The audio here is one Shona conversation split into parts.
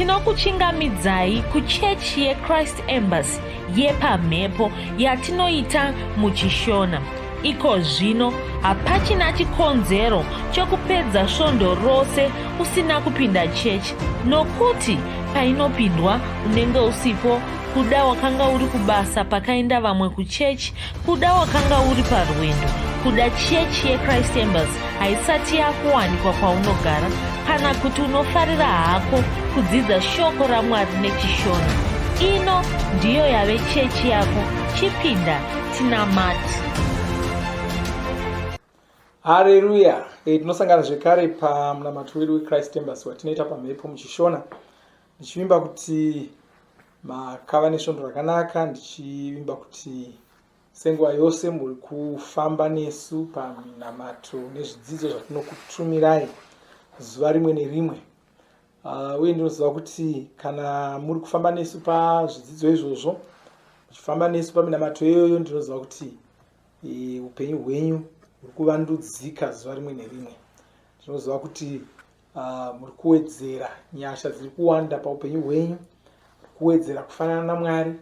Tinokuchingamidzai kuchechi yeChrist Embassy yepamhepo yatinoita muChishona. Iko zvino hapachina chikonzero chokupedza svondo rose usina kupinda chechi nokuti painopindwa unenge usipo kuda wakanga uri kubasa pakaenda vamwe kuchechi kuda wakanga uri parwendo kuda chechi yechrist embassy haisati yakuwanikwa kwaunogara kana kuti unofarira hako kudzidza shoko ramwari nechishona ino ndiyo yave chechi yako chipinda tinamati Hareruya! E, tinosangana zvekare pamunamato wedu weChrist Embassy watinoita pamhepo muchishona ndichivimba kuti makava nesvondo rakanaka ndichivimba kuti senguva yose muri kufamba nesu paminamato nezvidzidzo zvatinokutumirai zuva rimwe nerimwe uh, uye ndinoziva kuti kana muri kufamba nesu pazvidzidzo izvozvo muchifamba nesu paminamato iyoyo ndinoziva kuti e, upenyu hwenyu huri kuvandudzika zuva rimwe nerimwe ndinoziva kuti uh, muri kuwedzera nyasha dziri kuwanda paupenyu hwenyu kuwedzera kufanana namwari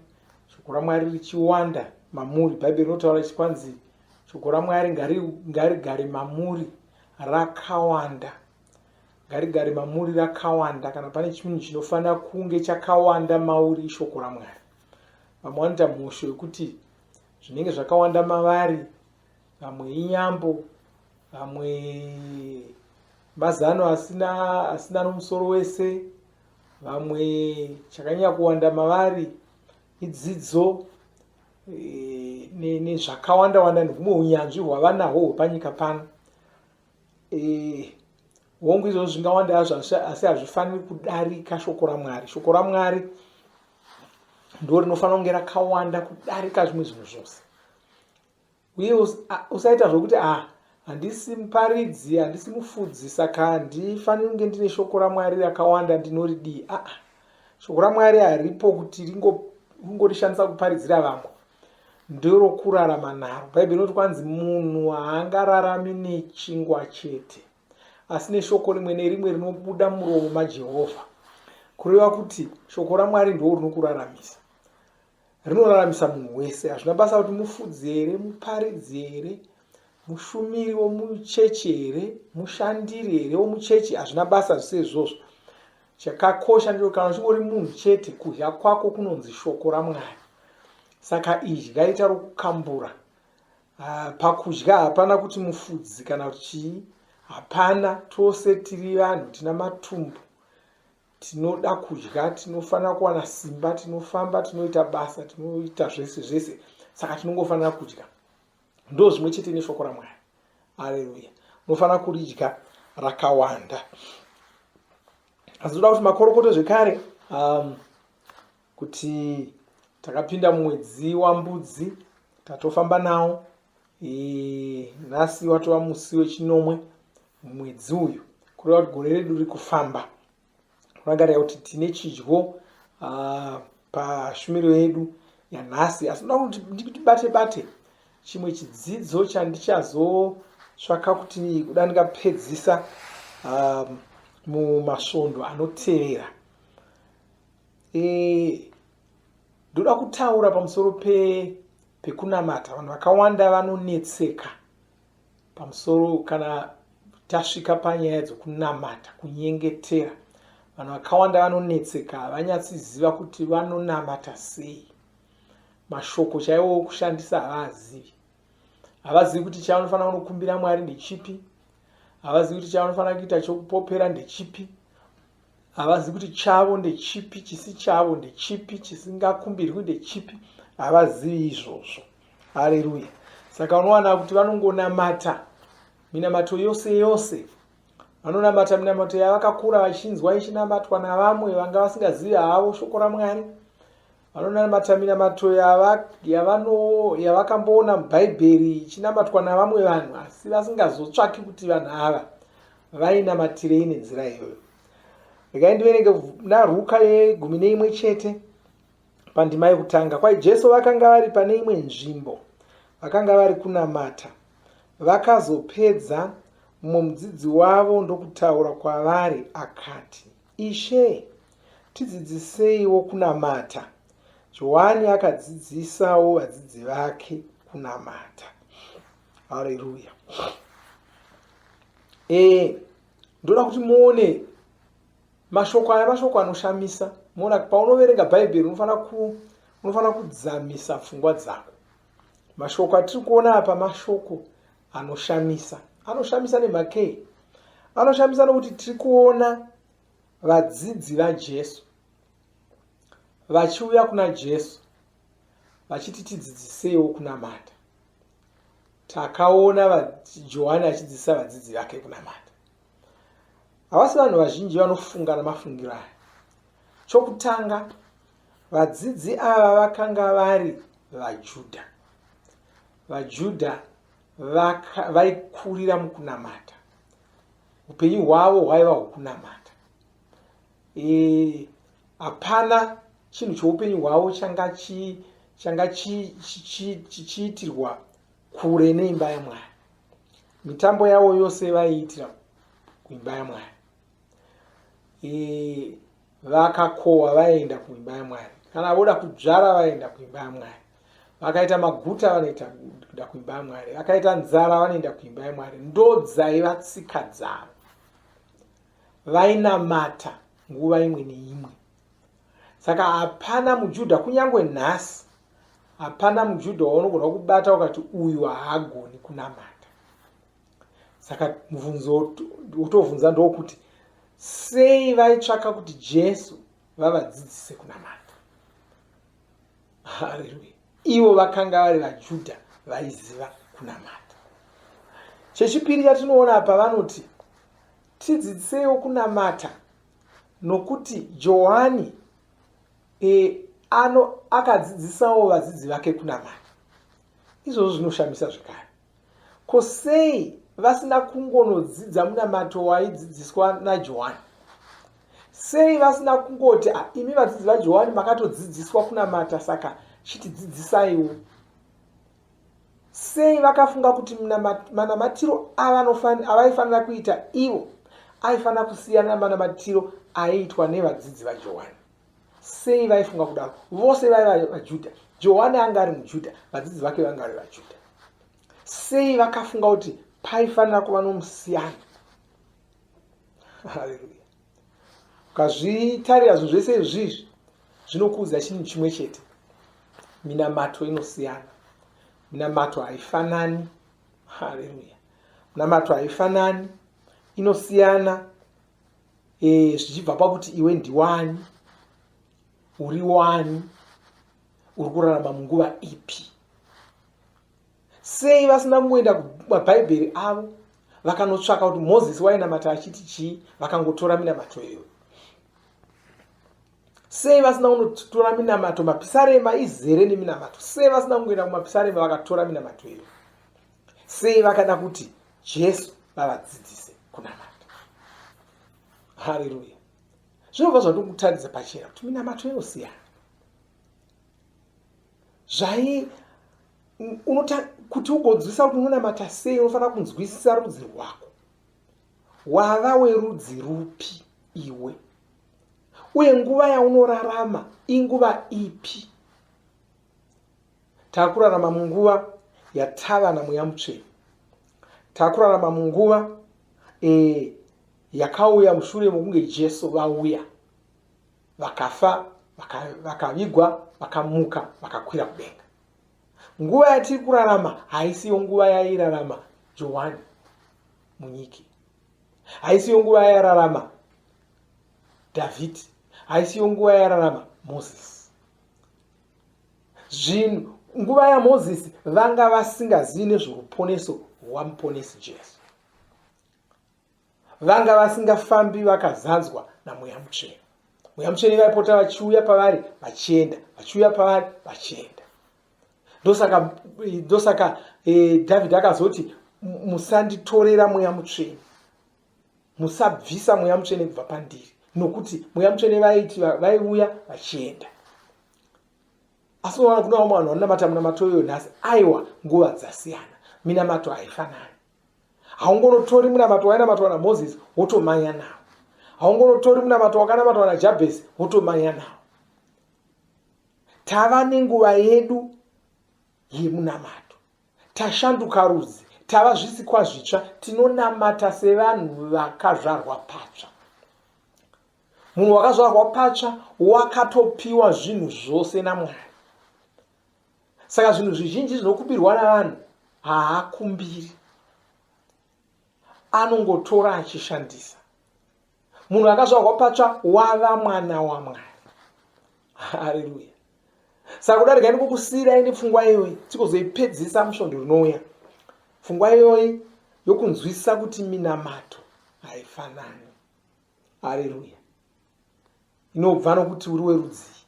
shoko ramwari richiwanda mamuri bhaibheri rinotaura chikwanzi shoko ramwari ngarigare mamuri rakawanda ngarigare mamuri rakawanda kana pane chinhu chinofanira kunge chakawanda mauri ishoko ramwari vamwe vanoita mhosho yekuti zvinenge zvakawanda mavari vamwe inyambo vamwe mazano asina asina nomusoro wese vamwe chakanyanya kuwanda mavari idzidzo e, nezvakawanda wanda nehumwe unyanzvi hwavanahwo hwepanyika pano e, hongu izvozvo zvingawanda hazvo asi hazvifaniri kudarika shoko ramwari shoko ramwari ndo rinofanira kunge rakawanda kudarika zvimwe zvinhu zvose uye usaita zvokuti a ah, handisi muparidzi handisi mufudzi saka handifaniri kunge ndine shoko ramwari rakawanda ndinoridii aa ah, shoko ramwari haripo kuti ringorishandisa kuparidzira vamwe nderokurarama naro bhaibheri rinoti kwanzi munhu haangararami nechingwa chete asi neshoko rimwe nerimwe rinobuda muromo majehovha kureva kuti shoko ramwari ndo rinokuraramisa rinoraramisa munhu wese hazvina basa kuti mufudzi here muparidzi here mushumiri womuchechi here mushandiri here womuchechi hazvina basa zvise izvozvo chakakosha ndiro kana uchingori munhu chete kudya kwako kunonzi shoko ramwari saka idya ita rokukambura ah, pakudya hapana kuti mufudzi kana kuti chii hapana tose tiri vanhu tina matumbu tinoda kudya tinofanira kuwana simba tinofamba tinoita basa tinoita zvese zvese saka tinongofanira kudya ndo zvimwe chete neshoko ramwari aleluya unofanira kuridya rakawanda asi toda kuti makorokoto zvekare um, kuti takapinda mumwedzi wambudzi tatofamba nawo e, nhasi watova musi wechinomwe mumwedzi uyu kureva kuti gore redu riri kufamba rangarira kuti tine chidyo uh, pashumiro yedu yanhasi asi ndoda kuti ndibate bate chimwe chidzidzo chandichazotsvaka kuti kuda ndingapedzisa um, mumasvondo anotevera e, ndoda kutaura pamusoro pe pekunamata vanhu vakawanda vanonetseka pamusoro kana tasvika panyaya dzokunamata kunyengetera vanhu vakawanda vanonetseka havanyatsiziva kuti vanonamata sei mashoko chaiwo okushandisa havaazivi havazivi kuti chavanofanira kunokumbira mwari ndechipi havazivi kuti chavanofanira kuita chokupopera ndechipi havazivi kuti chavo ndechipi chisi chavo ndechipi chisingakumbirwi ndechipi havazivi izvozvo hareruya saka unowana kuti vanongonamata minamato yose yose vanonamata minamato yavakakura vachinzwa ichinamatwa navamwe vanga vasingazivi havo shoko ramwari vanonamata minamato yavakamboona mubhaibheri ichinamatwa navamwe vanhu asi vasingazotsvaki kuti vanhu ava vainamatirei nenzira iyoyo regai ndiverenge naruka yegumi neimwe chete pandima yekutanga kwai jesu vakanga vari pane imwe nzvimbo vakanga vari kunamata vakazopedza mumwe mudzidzi wavo ndokutaura kwavari akati ishe Tidzidziseiwo kunamata. Johani akadzidzisawo vadzidzi vake kunamata. Haleluya. E, ndoda kuti muone mashoko aya, mashoko anoshamisa. Muona paunoverenga Bhaibheri unofanira ku unofanira kudzamisa pfungwa dzako. Mashoko atiri kuona apa mashoko anoshamisa. Anoshamisa nemhakei? Anoshamisa nokuti tiri kuona vadzidzi vaJesu vachiuya kuna Jesu vachiti tidzidziseiwo kunamata. Takaona Johani achidzidzisa vadzidzi vake kunamata. Havasi vanhu vazhinji vanofunga namafungiro aya. Chokutanga, vadzidzi ava vakanga vari vaJudha. VaJudha vaikurira mukunamata. Upenyu hwavo hwaiva hwokunamata. E, hapana chinhu choupenyu hwavo changa changa chichiitirwa kure neimba yaMwari. Mitambo yavo yose vaiitira kuimba yaMwari. E, vakakohwa vaienda kuimba yaMwari. Kana voda kudzvara vaienda kuimba yaMwari. Vakaita maguta vanoita kuda kuimba yaMwari. Vakaita nzara vanoenda kuimba yaMwari. Ndodzaiva tsika dzavo. Vainamata nguva imwe neimwe. Saka hapana muJudha kunyange nhasi hapana muJudha waunogona kubata ukati uyu haagoni kunamata. Saka mubvunzo wotovhunza ndowokuti sei vaitsvaka kuti Jesu vavadzidzise kunamata? Haleluya. Ivo vakanga vari vaJudha vaiziva kunamata. Chechipiri chatinoona apa vanoti tidzidziseiwo kunamata nokuti Johani e, ano akadzidzisawo vadzidzi vake kunamata. Izvozvo zvinoshamisa zvekare. Ko sei vasina kungonodzidza munamato waidzidziswa naJohani? Sei vasina kungoti ah, imi vadzidzi vaJohani makatodzidziswa kunamata saka chitidzidzisaiwo? Sei vakafunga kuti manamatiro avaifanira kuita ivo aifanira kusiyana namanamatiro aiitwa nevadzidzi vaJohani? Sei vaifunga kudaro? Vose vaiva vaJudha. Johani anga ari muJudha, vadzidzi vake vanga vari vaJudha. Sei vakafunga kuti paifanira kuva nomusiyano? Haleluya! Ukazvitarira zvinhu zvese izvizvi zvinokuudza chinhu chimwe chete, minamato inosiyana, minamato haifanani. Haleluya! Minamato haifanani, inosiyana e, zvichibva pakuti iwe ndiwani, uri wani, uri kurarama munguva ipi. Sei vasina kungoenda kumabhaibheri avo vakanotsvaka kuti Mozisi wainamata achiti chii, vakangotora minamato iyoyo? Sei vasina kunotora minamato? Mapisarema izere neminamato. Sei vasina kungoenda kumapisarema vakatora minamato iyoyo? Sei vakada kuti Jesu vavadzidzise kunamata? Haleluya! Zvinobva zvatokutaridza pachena kuti minamato inosiyana. Zvai unota kuti ugonzwisisa kuti unonamata sei unofanira kunzwisisa rudzi rwako. Wava werudzi rupi iwe? Uye nguva yaunorarama inguva ipi? Takurarama munguva yatava naMweya Mutsvene. Takurarama munguva e, yakauya mushure mokunge Jesu vauya, vakafa, vakavigwa, vakamuka, vakakwira kudenga. Nguva yatiri kurarama haisiyo nguva yairarama Johani munyiki, haisiyo nguva yairarama Dhavhidhi, haisiyo nguva yairarama Mozisi. Zvinhu nguva yaMozisi vanga vasingazivi nezvoruponeso rwaMuponesi Jesu. Vanga vasingafambi vakazadzwa naMweya Mutsvene. Mweya Mutsvene vaipota vachiuya pavari vachienda, vachiuya pavari vachienda. Ndosaka ndosaka eh, David akazoti musanditorera Mweya Mutsvene. Musabvisa Mweya Mutsvene kubva pandiri, nokuti Mweya Mutsvene vaiti vaiuya vachienda. Asi unoona kuna vamwe vanhu vanonamata munamato iyoyo nhasi, aiwa, nguva dzasiyana, minamato haifanani. Haungonotori munamato wainamatwa naMozisi wotomanya nawo. Haungonotori munamato wakanamatwa naJabhezi wotomanya nawo. Tava nenguva yedu yemunamato. Tashanduka rudzi, tava zvisikwa zvitsva, tinonamata sevanhu vakazvarwa patsva. Munhu wakazvarwa patsva wakatopiwa zvinhu zvose naMwari. Saka zvinhu zvizhinji zvinokumbirwa navanhu haakumbiri, anongotora achishandisa. Munhu akazvarwa patsva wava mwana waMwari. Haleluya! Saka kuda regai ndikukusiyirai nepfungwa iyoyi, tikozoipedzisa musvondo rinouya. Pfungwa iyoyi yokunzwisisa kuti minamato haifanani. Haleluya! Inobva nokuti uri werudzii,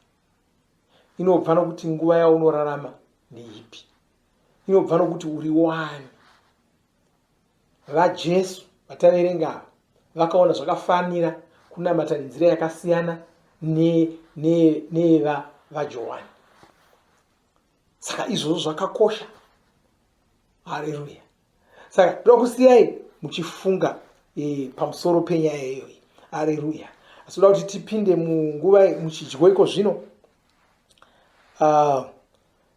inobva nokuti nguva yaunorarama ndeipi, inobva nokuti uri wani. VaJesu vataverenga ava vakaona zvakafanira kunamata nenzira yakasiyana neyeva vaJohani. Saka izvozvo zvakakosha. Haleluya. Saka ndoda kusiyai muchifunga e, pamusoro penyaya iyoyi. Haleluya. Asi toda kuti tipinde munguva muchidyo iko zvino.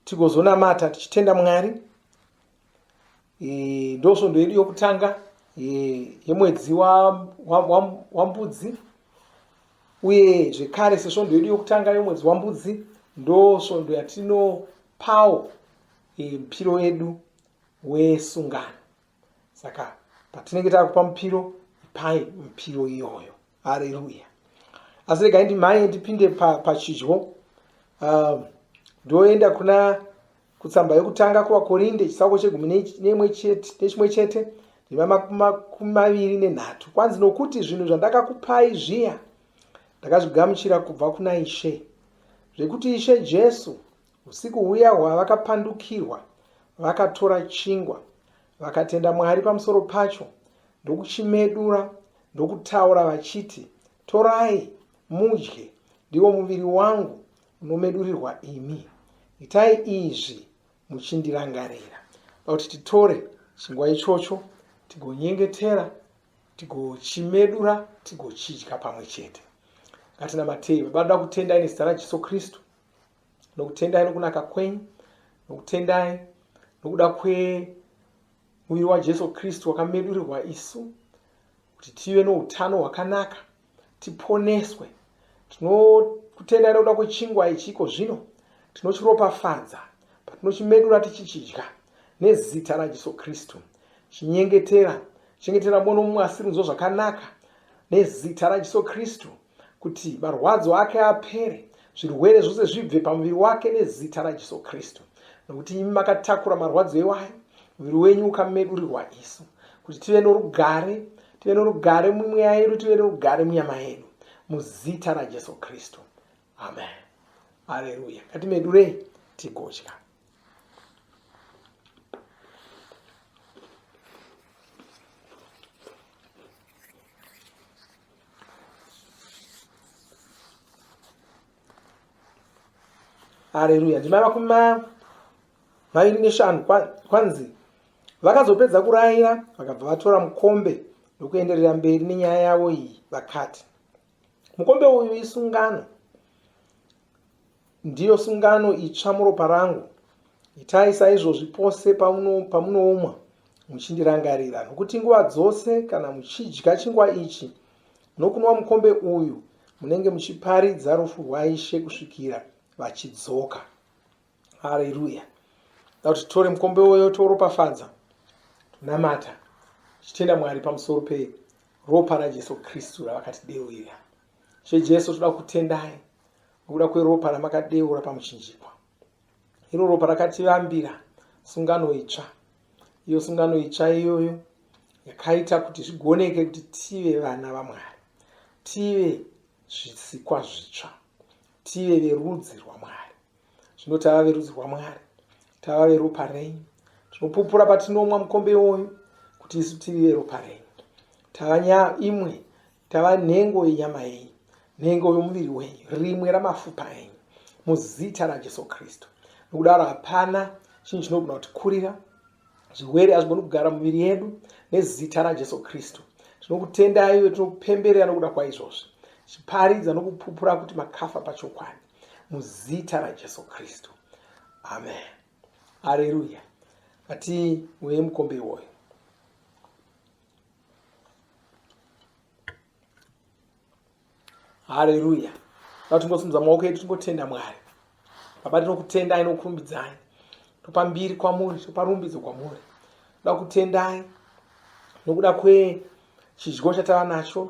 Tigozonamata tichitenda Mwari. E, ndosvondo yedu yokutanga e, yemwedzi wambudzi wa, wa uye zvekare sesvondo yedu yokutanga yomwedzi wambudzi ndosvondo yatinopawo e, mupiro wedu wesungano. Saka patinenge takupa mupiro, ipai mupiro iyoyo. Hareruya. Asi regai ndimhanye ndipinde pachidyo. Pa ndoenda kuna kutsamba yokutanga kuvaKorinde chitsauko chegumi nechimwe chete ndima 23. Kwanzi, nokuti zvinhu zvandakakupai zviya ndakazvigamuchira kubva kuna Ishe, zvekuti Ishe Jesu usiku huya hwavakapandukirwa vakatora chingwa, vakatenda Mwari pamusoro pacho, ndokuchimedura, ndokutaura vachiti, Torai, mudye, ndiwo muviri wangu unomedurirwa imi. Itai izvi muchindirangarira. Kuti titore chingwa ichocho, tigonyengetera, tigochimedura, tigochidya pamwe chete. Ngatinamatei. Baba, toda kutendai nezita raJesu Kristu, nokutendai nokunaka kwenyu, nokutendai nokuda kwemuviri waJesu Kristu wakamedurirwa isu kuti tive noutano hwakanaka, tiponeswe. Tinokutendai nokuda kwechingwa ichi iko zvino, tinochiropafadza patinochimedura tichichidya nezita raJesu Kristu. Chinyengetera, chengetera mumwe nomumwe asiri kunzwa zvakanaka nezita raJesu Kristu, kuti marwadzo ake apere, zvirwere zvose zvibve pamuviri wake nezita raJesu Kristu. Nokuti imi makatakura marwadzo iwayo, muviri wenyu ukamedurirwa isu, kuti tive norugare, tive norugare mumweya yedu, tive norugare munyama yedu, muzita raJesu Kristu. Amen. Haleluya. Ngatimedurei tigodya. Haleluya. Ndima 25 kwanzi vakazopedza kurayira vakabva vatora mukombe ndokuenderera mberi nenyaya yavo iyi vakati, mukombe uyu isungano, ndiyo sungano itsva muropa rangu. Itai saizvozvi pose pamunoumwa muchindirangarira. Nokuti nguva dzose kana muchidya chingwa ichi nokunwa mukombe uyu, munenge muchiparidza rufu rwaIshe kusvikira vachidzoka. Haleluya. Da kuti titore mukombe uyo toropafadza, tonamata tichitenda Mwari pamusoro peropa raJesu Kristu ravakatideurira. She Jesu, toda kutendai nokuda kweropa ramakadeura pamuchinjikwa. Iro ropa rakativambira sungano itsva. Iyo sungano itsva iyoyo yakaita kuti zvigoneke kuti tive vana vaMwari, tive zvisikwa zvitsva, tive verudzi rwaMwari. Zvino tava verudzi rwaMwari, tava veropa renyu. Tinopupura patinomwa mukombe iwoyo kuti isu tiri veropa renyu. Tava imwe, tava nhengo yenyama yenyu, nhengo yomuviri wenyu, rimwe ramafupa enyu, muzita raJesu Kristu. Nokudaro hapana chinhu chinogona kutikurira, zvirwere hazvigoni kugara muviri yedu, nezita raJesu Kristu. Tinokutendai uye tinokupemberera nokuda kwaizvozvi. Tichiparidza nokupupura kuti makafa pachokwadi. Muzita raJesu Kristu. Amen. Haleluya. Ngatinwei mukombe iwoyo. Haleluya. Ngatingosumudza maoko edu tingotenda Mwari. Baba tinokutendai nokukurumbidzai. Topa mbiri kwamuri, topa rumbidzo kwamuri. Toda kutendai nokuda kwechidyo chatava nacho,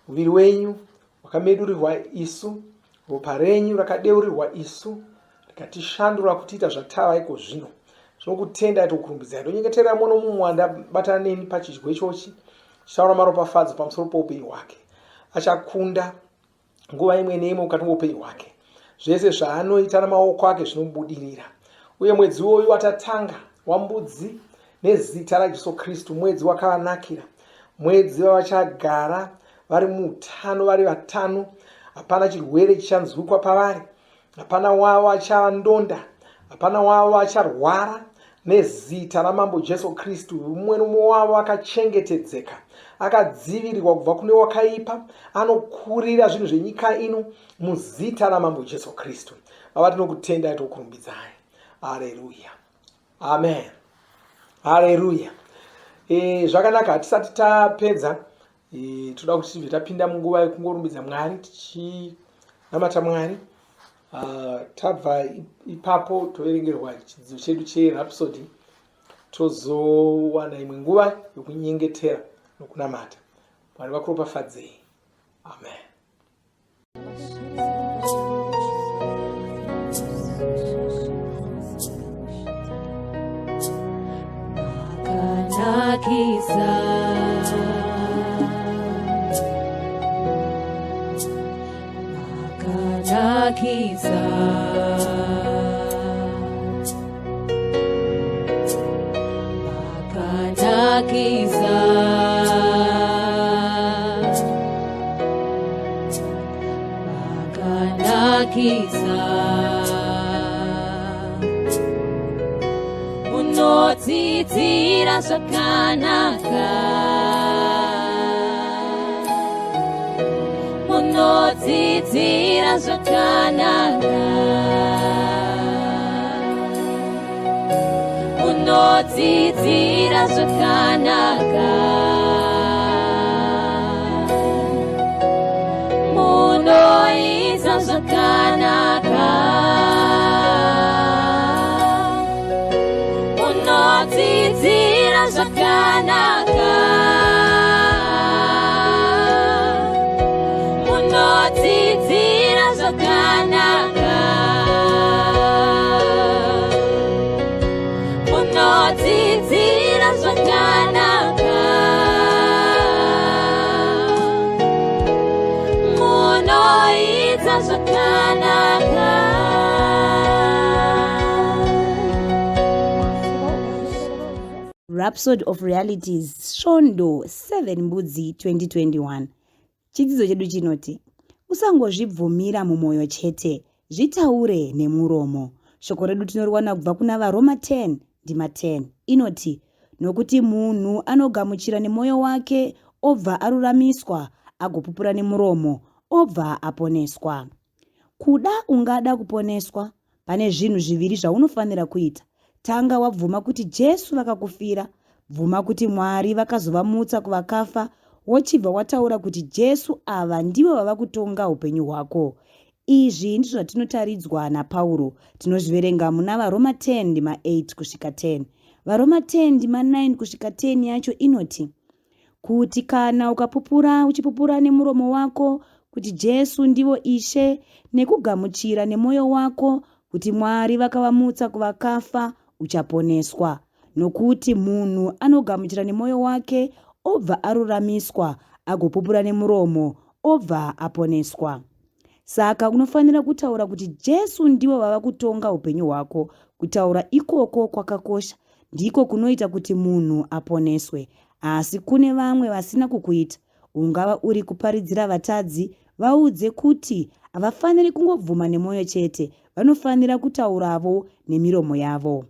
muviri wenyu wakamedurirwa isu, ropa renyu rakadeurirwa isu, rikatishandura kutiita zvatava iko zvino. Tinokutendai tokurumbidzai. Tonyengeterera mumwe nomumwe wandabatana neni pachidyo ichochi, tichitaura maropafadzo pamusoro poupenyu hwake. Achakunda nguva imwe neimwe mukati meupenyu hwake. Zvese zvaanoita namaoko ake zvinobudirira. Uye mwedzi uwoyu watatanga wambudzi nezita raJesu Kristu, mwedzi wakavanakira, mwedzi vavachagara vari muutano, vari vatano, hapana chirwere chichanzwikwa pavari, hapana wavo achava ndonda, hapana wavo acharwara nezita raMambo Jesu Kristu. Mumwe nomumwe wavo akachengetedzeka, akadzivirirwa kubva kune wakaipa, anokurira zvinhu zvenyika ino muzita raMambo Jesu Kristu. Baba, tinokutendai, tokurumbidzai. Haleluya, amen, haleluya. E, zvakanaka, hatisati tapedza. E, toda kuti tibve tapinda munguva yekungorumbidza Mwari tichinamata Mwari. Uh, tabva ipapo toverengerwa chidzidzo chedu cherhapsody tozowana imwe nguva yokunyengetera nokunamata. Mwari vakuropafadzei. Amen. Makanakisa. Makanakisa. Makanakisa. Makanakisa. Munodzidzira zvakanaka. Munodzidzira zvakanaka. Munodzidzira zvakanaka. Munoita zvakanaka. Munodzidzira zvakanaka. Munodzidzira zvakanaka. Munodzidzira zvakanaka. Munoita zvakanaka. Rhapsody of Realities Svondo 7 Mbudzi 2021. Chidzidzo chedu chinoti usangozvibvumira mumwoyo chete, zvitaure nemuromo. Shoko redu tinoriwana kubva kuna VaRoma 10 ndima 10 inoti nokuti munhu anogamuchira nemwoyo wake obva aruramiswa, agopupura nemuromo obva aponeswa. Kuda ungada kuponeswa, pane zvinhu zviviri zvaunofanira kuita. Tanga wabvuma kuti Jesu vakakufira. Bvuma kuti Mwari vakazovamutsa kuvakafa, wochibva wataura kuti Jesu ava ndivo vava kutonga upenyu hwako. Izvi ndizvo zvatinotaridzwa naPauro. Tinozviverenga muna VaRoma 10 ndima 8 kusvika 10. VaRoma 10 ndima 9 kusvika 10 yacho inoti, Kuti kana ukapupura uchipupura nemuromo wako kuti Jesu ndivo Ishe, nekugamuchira nemwoyo wako kuti Mwari vakavamutsa kuvakafa, uchaponeswa. Nokuti munhu anogamuchira nemwoyo wake obva aruramiswa, agopupura nemuromo obva aponeswa. Saka unofanira kutaura kuti Jesu ndivo vava kutonga upenyu hwako. Kutaura ikoko kwakakosha. Ndiko kunoita kuti munhu aponeswe. Asi kune vamwe vasina kukuita. Ungava uri kuparidzira vatadzi, vaudze kuti havafaniri kungobvuma nemwoyo chete, vanofanira kutauravo nemiromo yavo.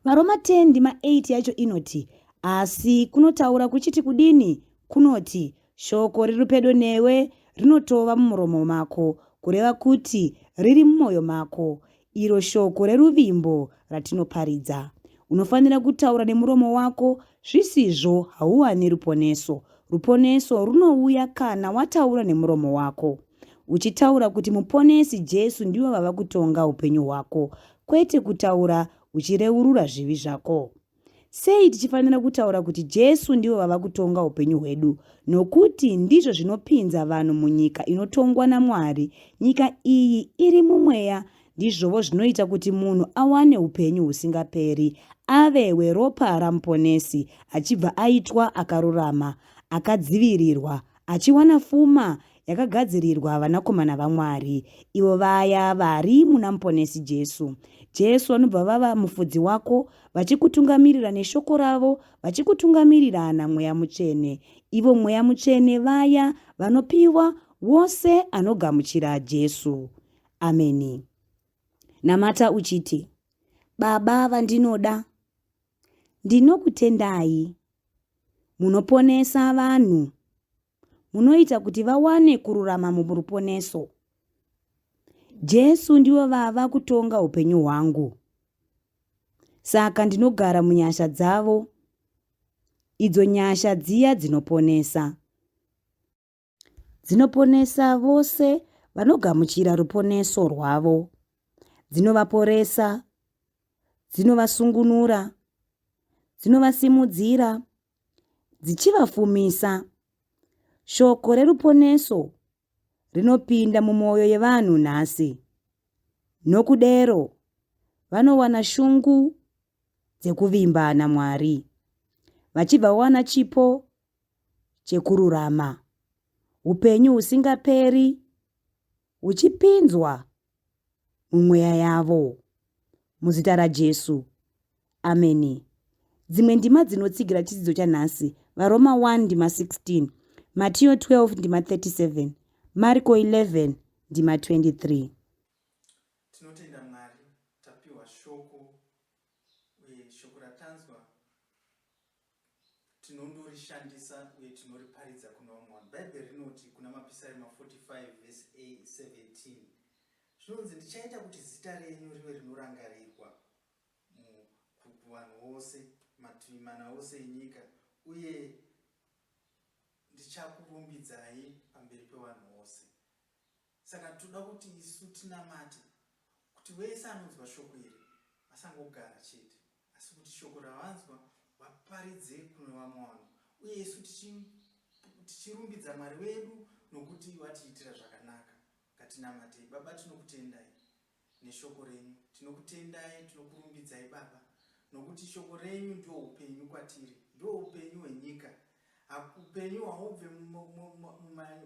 VaRoma 10 ndima 8 yacho inoti, Asi kunotaura kuchiti kudini? Kunoti, Shoko riri pedo newe, rinotova mumuromo mako, kureva kuti riri mumwoyo mako, iro shoko reruvimbo ratinoparidza. Unofanira kutaura nemuromo wako, zvisizvo hauwani ruponeso. Ruponeso runouya kana wataura nemuromo wako. Uchitaura kuti Muponesi Jesu ndivo vava kutonga upenyu hwako, kwete kutaura uchireurura zvivi zvako. Sei tichifanira kutaura kuti Jesu ndivo vava kutonga upenyu hwedu? Nokuti ndizvo zvinopinza vanhu munyika inotongwa naMwari. Nyika iyi iri mumweya. Ndizvovo zvinoita kuti munhu awane upenyu husingaperi, ave weropa raMuponesi, achibva aitwa akarurama, akadzivirirwa, achiwana fuma yakagadzirirwa vanakomana vaMwari, ivo vaya vari muna Muponesi Jesu. Jesu vanobva vava mufudzi wako, vachikutungamirira neshoko ravo, vachikutungamirira naMweya Mutsvene. Ivo Mweya Mutsvene vaya vanopiwa wose anogamuchira Jesu. Ameni. Namata uchiti, Baba vandinoda, ndinokutendai. Munoponesa vanhu. Munoita kuti vawane kururama muruponeso. Jesu ndivo vava kutonga upenyu hwangu. Saka ndinogara munyasha dzavo, idzo nyasha dziya dzinoponesa. Dzinoponesa vose vanogamuchira ruponeso rwavo. Dzinovaporesa, dzinovasungunura, dzinovasimudzira, dzichivafumisa. Shoko reruponeso rinopinda mumwoyo yevanhu nhasi. Nokudero, vanowana shungu dzekuvimba naMwari, vachibva vawana chipo chekururama, upenyu husingaperi huchipinzwa mumweya yavo. Muzita raJesu. Ameni. Dzimwe ndima dzinotsigira chidzidzo chanhasi, VaRoma 1 ndima 16, Matiyo 12 ndima 37, Marko 11 ndima 23. Tinotenda Mwari tapiwa shoko uye shoko ratanzwa tinondorishandisa uye tinoriparidza kuna vamwe vanhu. Bhaibheri rinoti kuna Mapisarema 45 vhesi 17 zvinonzi ndichaita kuti zita renyu rive rinorangarirwa kuvanhu vose mativi mana ose enyika uye ndichakurumbidzai pamberi pevanhu vose. Saka toda kuti isu tinamate kuti wese anonzwa shoko iri vasangogara chete asi kuti shoko ravanzwa vaparidze kune vamwe vanhu uye isu tichirumbidza Mwari wedu nokuti vatiitira zvakanaka. Ngatinamatei. Baba tinokutendai neshoko renyu. Tinokutendai, tinokurumbidzai Baba nokuti shoko renyu ndiwo upenyu kwatiri, ndiwo upenyu hwenyika. Upenyu haubve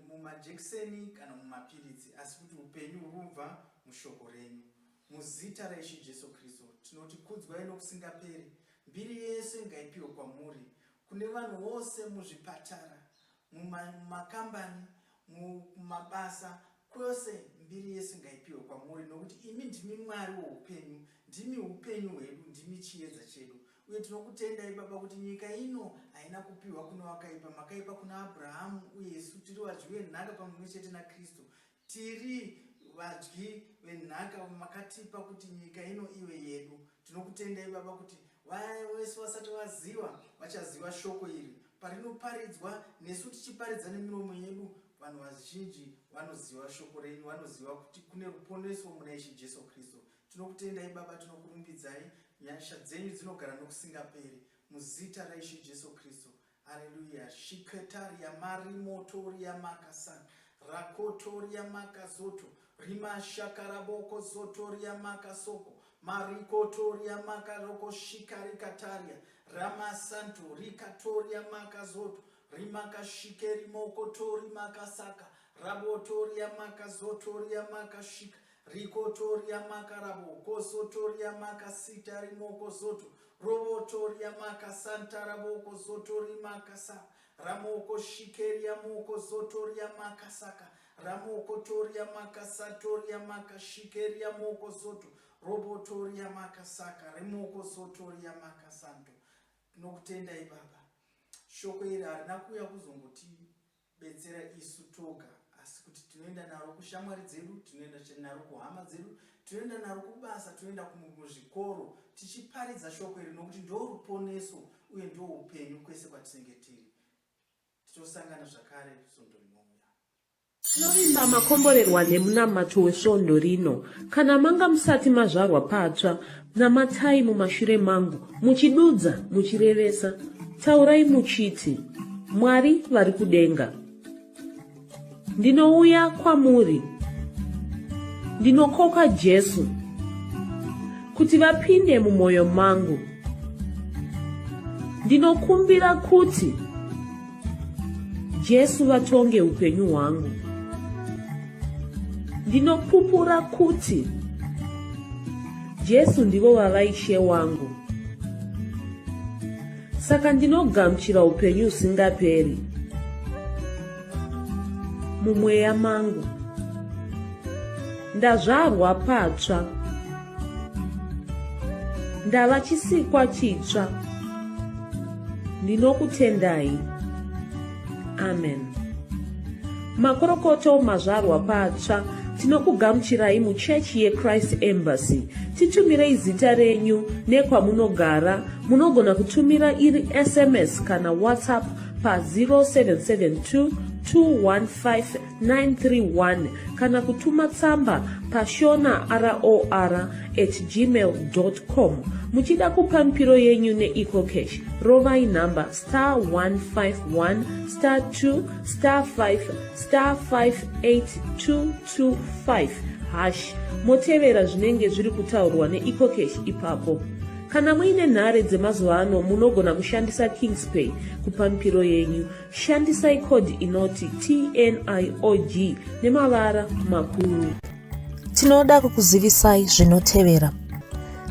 mumajekiseni kana mumapiritsi, asi kuti upenyu hurubva mushoko renyu. Muzita raIshe Jesu Kristu tinoti kudzwai nokusingaperi. Mbiri yese ngaipiwe kwamuri, kune vanhu vose muzvipatara, mumakambani, mumabasa, kwose mbiri yese ngaipiwe kwamuri nokuti imi ndimi Mwari woupenyu, ndimi upenyu hwedu, ndimi chiedza chedu. Uye tinokutendai Baba kuti nyika ino haina kupiwa kune wakaipa, makaipa kuna Abrahamu uye isu tiri vadyi venhaka pamwe chete naKristu. Tiri vadyi venhaka makatipa kuti nyika ino ive yedu. Tinokutendai Baba kuti vaya vese vasati vaziva vachaziva shoko iri parinoparidzwa nesu tichiparidza nemiromo yedu. Vanhu vazhinji vanoziva shoko renyu, vanoziva kuti kune ruponeso muna Ishe Jesu Kristu. Tinokutendai Baba, tinokurumbidzai. Nyasha dzenyu dzinogara nokusingaperi. Muzita raIshe Jesu Kristu. Haleluya. Shiketaria marimotoria makasan. Rakotoria makazoto. Rima shakaraboko zotoria makasoko. Marikotoria makaroko shikarikataria. Ramasanto rikatoria makazoto. Rimakashikeri mokotori makasaka. Rabotoria makazotoria makashika. Rikotoria makarabo kosotoria makasita rimoko zoto robotoria makasanta raboko zotori makasa ramoko shikeria moko zotoria makasaka ramoko toria makasatoria makashikeria moko zoto robotoria makasaka remoko zotoria makasanto. Tinokutendai Baba. Shoko iri harina kuuya kuzongotibetsera isu toga, asi kuti tinoenda naro kushamwari dzedu, tinoenda naro kuhama dzedu, tinoenda naro kubasa, tinoenda muzvikoro tichiparidza shoko iri nokuti ndoruponeso uye ndoupenyu kwese kwatinenge tiri. Tichosangana zvakare svondo rinouya. Tinovimba makomborerwa nemunamato wesvondo rino. Kana manga musati mazvarwa patsva, namatai mumashure mangu, muchidudza, muchirevesa. Taurai muchiti, Mwari vari kudenga. Ndinouya kwamuri. Ndinokoka Jesu kuti vapinde mumwoyo mangu. Ndinokumbira kuti Jesu vatonge upenyu hwangu. Ndinopupura kuti Jesu ndivo vava Ishe wangu. Saka ndinogamuchira upenyu husingaperi mumweya mangu. Ndazvarwa patsva. Ndava chisikwa chitsva. Ndinokutendai. Amen. Makorokoto mazvarwa patsva. Tinokugamuchirai muchechi yeChrist Embassy. Titumirei zita renyu nekwamunogara. Munogona kutumira iri SMS kana WhatsApp pa 0772 215 931 kana kutuma tsamba pashona ror at gmail com. Muchida kupa mipiro yenyu neEcoCash, rovai nhamba star 151 star 2 star 5 star 58225 hash motevera zvinenge zviri kutaurwa neEcoCash ipapo. Kana muine nhare dzemazuva ano munogona kushandisa Kingspay kupa mipiro yenyu. Shandisai code inoti TNIOG nemavara makuru. Tinoda kukuzivisai zvinotevera.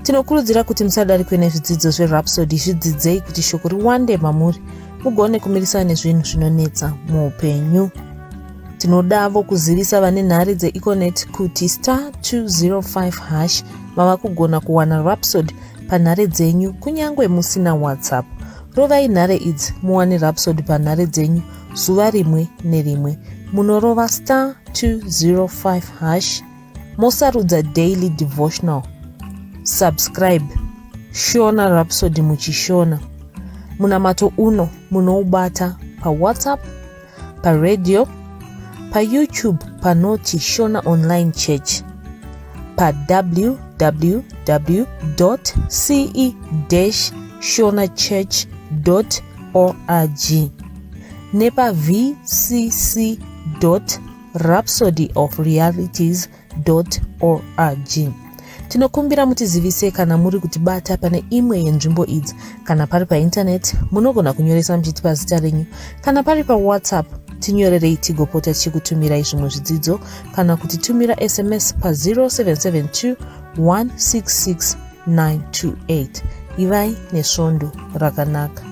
Tinokurudzira kuti musadarikwe nezvidzidzo zveRhapsody, zvidzidzei kuti shoko riwande mamuri mugone kumirisana nezvinhu zvinonetsa muupenyu. Tinodavo kuzivisa vane nhare dzeEconet kuti star 205 hash mava kugona kuwana Rhapsody panhare dzenyu kunyange musina WhatsApp. Rovai nhare idzi muwane Rhapsody panhare dzenyu zuva rimwe nerimwe. Munorova star 205 hash mosarudza daily devotional. Subscribe Shona Rhapsody muchishona. Munamato uno munoubata paWhatsApp, paradio, paYouTube panoti Shona Online Church, pa www.ce-shonachurch.org nepa vcc.rhapsodyofrealities org. Tinokumbira mutizivise kana muri kutibata pane imwe yenzvimbo idzi. Kana pari paintaneti, munogona kunyoresa muchitipa zita renyu. Kana pari paWhatsApp, tinyorerei tigopota tichikutumirai zvimwe zvidzidzo kana kutitumira SMS pa 0772 166 928. Ivai nesvondo rakanaka.